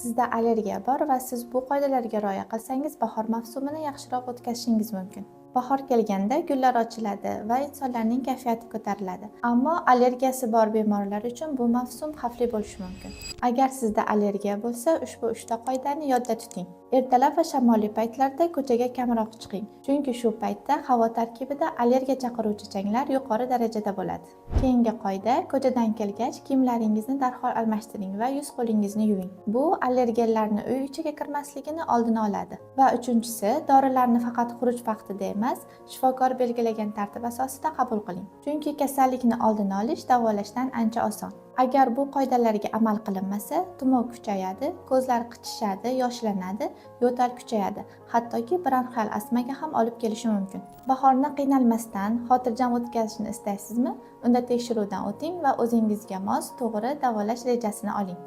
Sizda allergiya bor va siz bu qoidalarga rioya qilsangiz, bahor mavsumini yaxshiroq o'tkazishingiz mumkin. Bahor kelganda gullar ochiladi va insonlarning kayfiyati ko'tariladi. Ammo allergiyasi bor bemorlar uchun bu mavsum xavfli bo'lishi mumkin. Agar sizda allergiya bo'lsa, ushbu uchta qoidani yodda tuting. Ertalab va shamolli paytlarda ko'chaga kamroq chiqing, chunki shu paytda havo tarkibida allergiya chaqiruvchi changlar yuqori darajada bo'ladi. Keyingi qoida: ko'chadan kelgach kiyimlaringizni darhol almashtiring va yuz qo'lingizni yuving. Bu allergenlarni uy ichiga kirmasligini oldini oladi. Va uchinchisi, dorilarni faqat xuruj vaqtida emas, shifokor belgilagan tartib asosida qabul qiling. Chunki kasallikni oldini olish davolashdan ancha oson. Agar bu qoidalarga amal qilinmasa, tumov kuchayadi, ko'zlar qichishadi, yoshlanadi, yo'tal kuchayadi, hattoki bronxial astmaga ham olib kelishi mumkin. Bahorni qiynalmasdan, xotirjam o'tkazishni istaysizmi? Unda tekshiruvdan o'ting va o'zingizga mos, to'g'ri davolash rejasini oling.